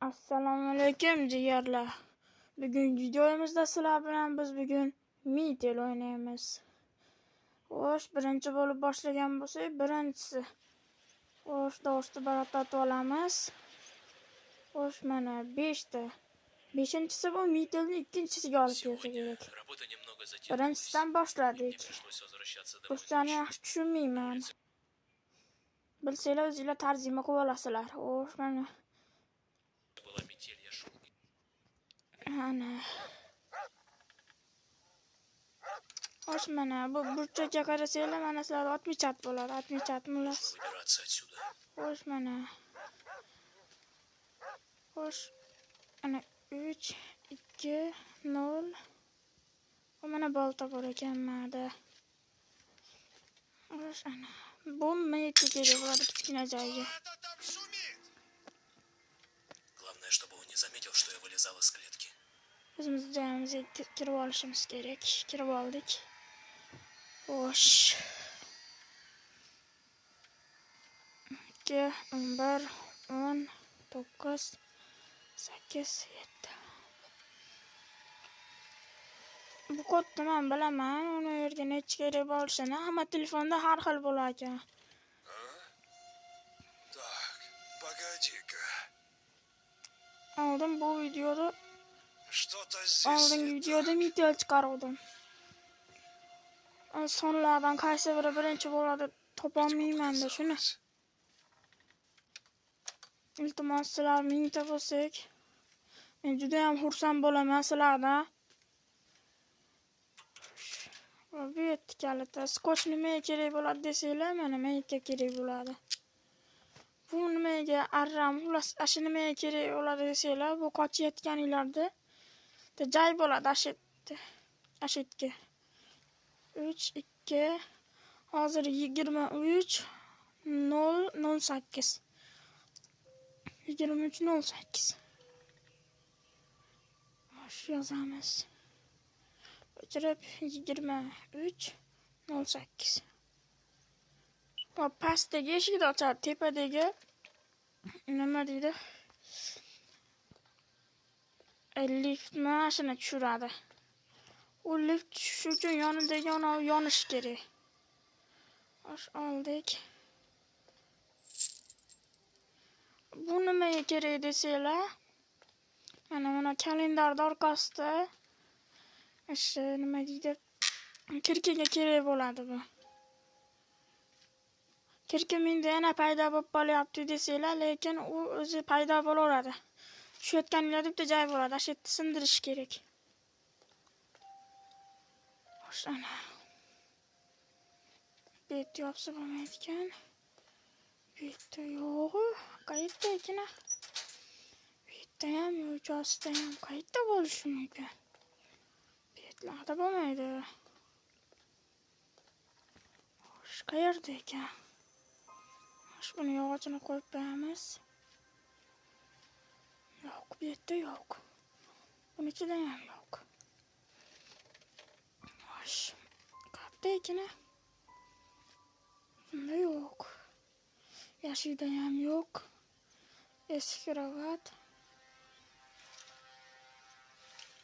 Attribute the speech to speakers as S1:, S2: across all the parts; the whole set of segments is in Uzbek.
S1: Assalomu alaykum jigarlar. Bugungi videomizda sizlar bilan biz bugun Metel o'ynaymiz. Xo'sh, birinchi bo'lib boshlagan bo'lsak, birinchisi. Xo'sh, do'stni barotatib olamiz. Xo'sh, mana 5 ta. 5-inchisi bu Metelni ikkinchisiga olib kelsa kerak. Birinchisidan boshladik. Ruschani yaxshi tushunmayman. Bilsanglar o'zinglar tarjima qilib olasizlar. Xo'sh, mana. Ana. Xo'sh, mana bu burchakka qarasanglar, mana sizlarda otmichat bo'ladi. Otmichat mulas. Xo'sh, mana. Xo'sh, ana 3 2 0. Mana bolta bor ekan mana. Xo'sh, ana. Bu menga kerak bo'ladi kichkina joyga.
S2: Главное, чтобы он не заметил, что я вылезал из клетки.
S1: O'zimiz joyimizga kirib olishimiz kerak. Kirib oldik. Xo'sh. 2 11 10 9 8 7. Bu kodni men bilaman, uni yerga necha kerak bo'lishini. Hamma telefonda har xil bo'lar ekan.
S3: Так, погоди-ка.
S1: Oldin bu videoda
S3: oldingi
S1: videoda Metel chiqaruvdim. Sonlardan qaysi biri birinchi bo'ladi topolmayman-da shuni. Iltimos, sizlar 1000 ta bo'lsak, men juda ham xursand bo'laman sizlardan. Va bu yerda kalita. Skoch nimaga kerak bo'ladi desanglar, mana menga kerak bo'ladi. Bu nimaga arram, xullas, ashu nimaga kerak bo'ladi desanglar, bu qochayotganinglarda joy bo'ladi ashu yerga. 3 2 hozir 23 0 08. 23 08. Shu yozamiz. O'chirib 23 08. Va pastdagi eshikni ochadi, tepadagi nima deydi? Lift mashina tushiradi. U lift tushish uchun yonidagi anavi yonish kerak. Xo'sh, oldik. Bu nimaga kerak desanglar, mana kalendarda orqasida o'sha nima deydi? Kirkiga kerak bo'ladi bu. Kirki menda yana paydo bo'lib qolyapti desanglar, lekin u o'zi paydo bo'laveradi. Tushayotganinglarda bitta joy bo'ladi, o'sha yerni sindirish kerak. Xo'sh, ana. Bu yerda yopsa bo'lmaydi ekan. Bu yerda yo'q, qayerda ekan? Bu yerda ham yo'q, ostida ham qayerda bo'lishi mumkin? Bu yerlarda bo'lmaydi. Xo'sh, qayerda ekan? Xo'sh, buni yog'ochini qo'yib qo'yamiz. Yo'q, bu yerda yo'q. Buni ichida ham yo'q. Xo'sh, qayerda ekan? Bunda yo'q. Yashikda ham yo'q. Eski kravat.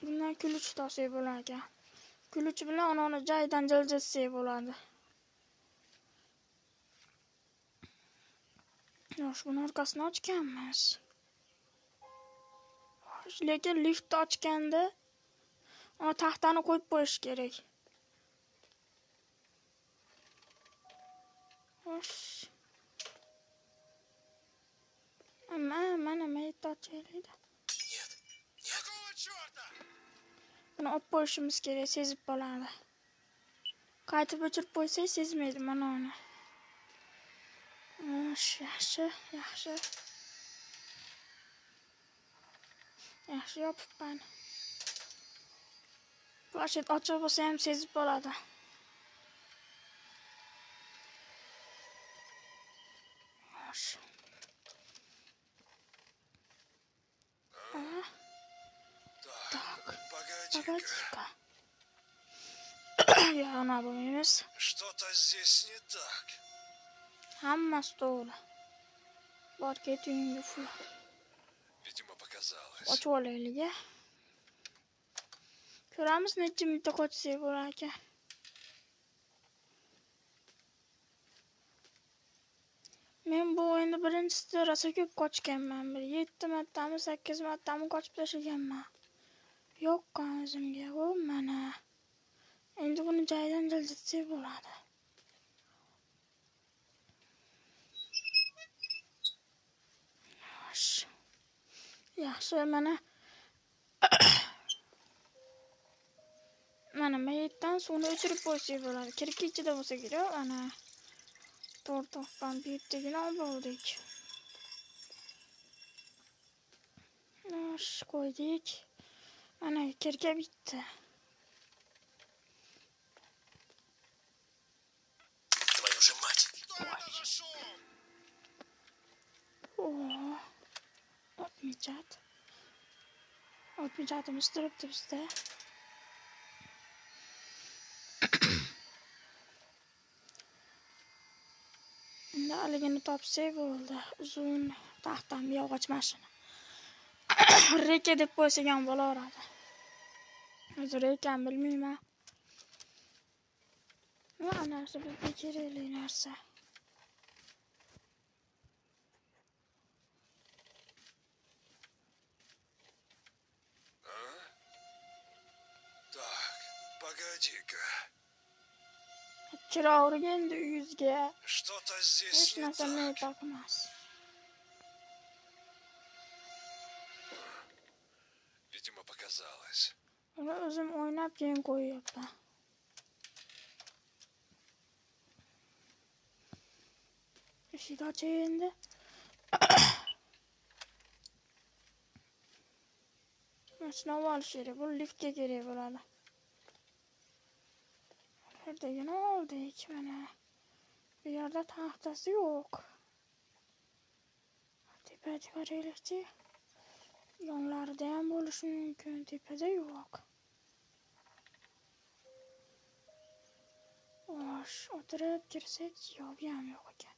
S1: Bundan kulich topsak bo'lar ekan. Kulich bilan uni joyidan jiljitsak bo'ladi. Xo'sh, buni orqasini ochganmiz. Xo'sh, lekin liftni ochganda taxtani qo'yib qo'yish kerak. Xo'sh. Mana mayt ochaylik. Buni olib qo'yishimiz kerak, sezib qoladi. Qaytib o'chirib qo'ysak sezmaydi mana uni. Xo'sh, yaxshi, yaxshi. Yaxshi yopibman. Planshet ochiq bo'lsa ham sezib qoladi. Xo'sh. Так, погоди-ка. Ya, ana bo'lmaymiz.
S3: Что-то здесь не так.
S1: Hammasi to'g'ri. Bor, ket uyingga, ful.
S3: Видимо, пока показалось.
S1: Ochib olaylik. Ko'ramiz necha minutda qochsak bo'lar ekan. Men bu o'yinda birinchisida rosa ko'p qochganman. Bir 7 martami, 8 martami qochib tashlaganman. Yo'q o'zimga. O mana. Endi buni joyidan jiljitsak bo'ladi. Yaxshi, mana. Mana mayitdan suvni o'chirib qo'ysak bo'ladi. Kirki ichida bo'lsa kerak, ana. To'rtdan bittagina olib oldik. Xo'sh, qo'ydik. Mana kirka bitdi.
S2: Твою же мать!
S1: O, otmichat. Otmichatimiz turibdi bizda. Endi haligini topsak bo'ldi. Uzun taxtam yog'och mashina. Reka deb qo'ysak ham bo'laveradi. O'zi rekam bilmayman. Bu narsa bizga kerakli narsa.
S3: Так, погоди-ка.
S1: Kiraverga endi uyingizga.
S3: Что-то здесь
S1: Hech
S3: не
S1: narsa
S3: так.
S1: topmas.
S3: Видимо, показалось.
S1: Uni o'zim o'ynab keyin qo'yyapman. Eshikni ochay endi. Mashina olish kerak. Bu liftga kerak bo'ladi. Yerdagini oldik mana. Bu yerda taxtasi yo'q. Tepaga qaraylikchi. Yonlarida ham bo'lishi mumkin, tepada yo'q. Xo'sh, o'tirib kirsak, yo'q, ham yo'q ekan.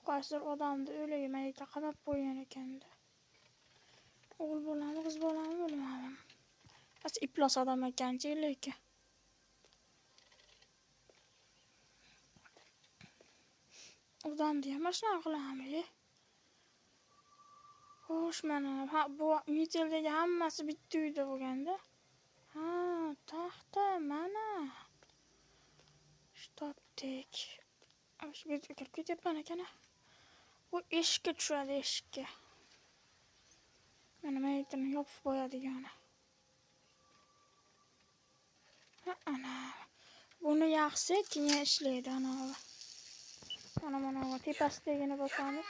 S1: Qaysidir odamni o'ligi mayitga qamab qo'ygan ekanda. O'g'il bolami, qiz bolami bilmadim. Asli iflos odam ekanchi lekin. Odamni ham shunaqa qiladimi? Xo'sh, mana bu meteldagi hammasi bitta uyda bo'lganda. Ha, taxta mana. Shu topdik. Shu yerga kirib ketyapman ekan. Bu eshikka tushadi, eshikka. Mana mayitni yopib qo'yadigani. Ha, ana. Buni yaxshi keyin ishlaydi ana. Mana mana bu tepasidagini bosamiz.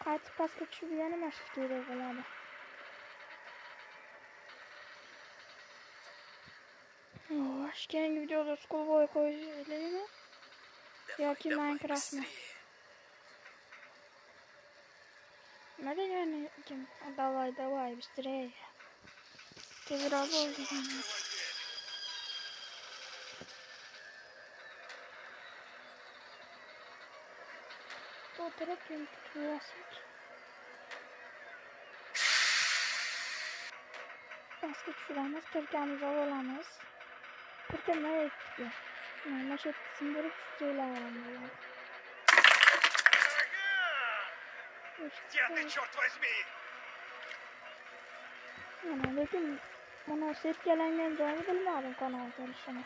S1: Qaytib pastga tushib yana mana shu kerak bo'ladi. Xo'sh, keyingi videoda Schoolboy qo'yaylikmi? Yoki Minecraftmi? Nima degani kim? Давай, давай, быстрее. Tezroq bo'l degani. O'tirib keyin kutib olsak. Pastga tushiramiz, kirkamizni olamiz. Kirka nima aytdi? Mana shu sindirib tushsanglar ham bo'ladi.
S3: Где ты, черт возьми?
S1: Mana lekin buni sepkalangan joyini bilmadim kanal kelishini.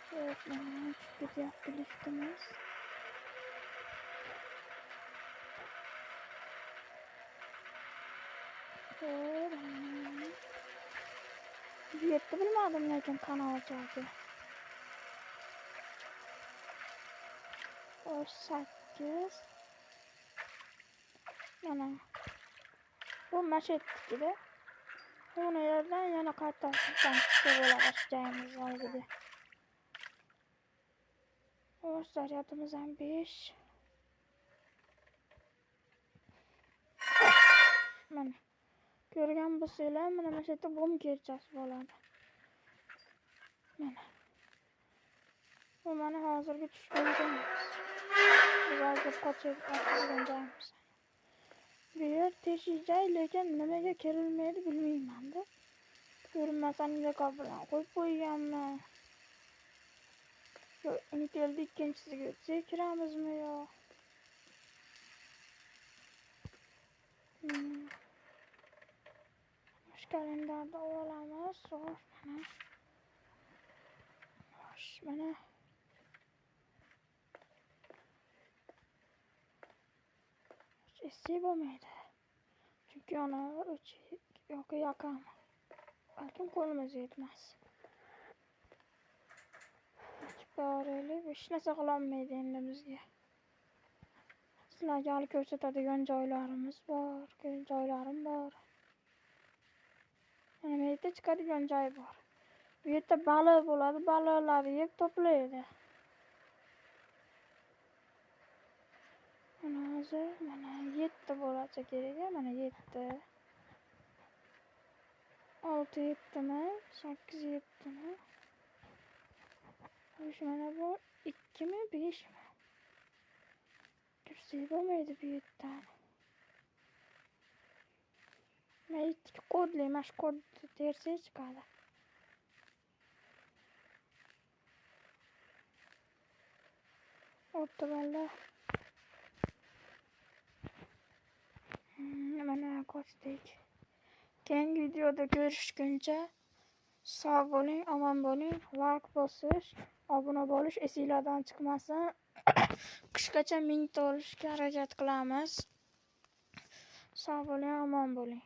S1: Xo'sh, mana tushib ketyapti liftimiz. Bu yerda bilmadim lekin kanal joyi. Xo'sh, 8. Mana. Bu mashetnikida. Uni yerdan yana qayta chiqsa bo'ladi joyimiz oldiga. Xo'sh, zaryadimiz ham 5. Mana. Ko'rgan bo'lsanglar, mana shu yerda bom kerchasi bo'ladi. Mana. Bu mana hozirgi tushgan joyimiz. Biz hozir Hozir qochib qochadigan joyimiz. Bu yer teshik joy, lekin nimaga kirilmaydi bilmayman-da. Ko'rinmasan yakov bilan qo'yib qo'yganmi? Yo, Mitelni ikkinchisiga o'tsak kiramizmi yo? Shu kalendarni olamiz. Xo'sh, mana. Xo'sh, mana. Hech bo'lmaydi. Chunki ana o'chik yoki yoqami. Balkim qo'limiz yetmas. Ochib boraylik. Hech narsa qilolmaydi endi bizga. Sizlarga hali ko'rsatadigan joylarimiz bor, joylarim bor. Mana bu yerda chiqadigan joy bor. Bu yerda baliq bo'ladi, baliqlarni yeb to'playdi. Mana hozir mana 7 bo'lsa kerak, mana 7. 6 yettimi? 8 yettimi? Xo'sh, mana bu 2 mi, 5 mi? Kirsak bo'lmaydi bu yerdan. Mana 2 kodli, mana shu kodni tersak chiqadi. O'tdi valla. Mana qochdik. Keyingi videoda ko'rishguncha sog' bo'ling, omon bo'ling, like bosish, obuna bo'lish esinglardan chiqmasin. Qishgacha 1000 ta olishga harakat qilamiz. Sog' bo'ling, omon bo'ling.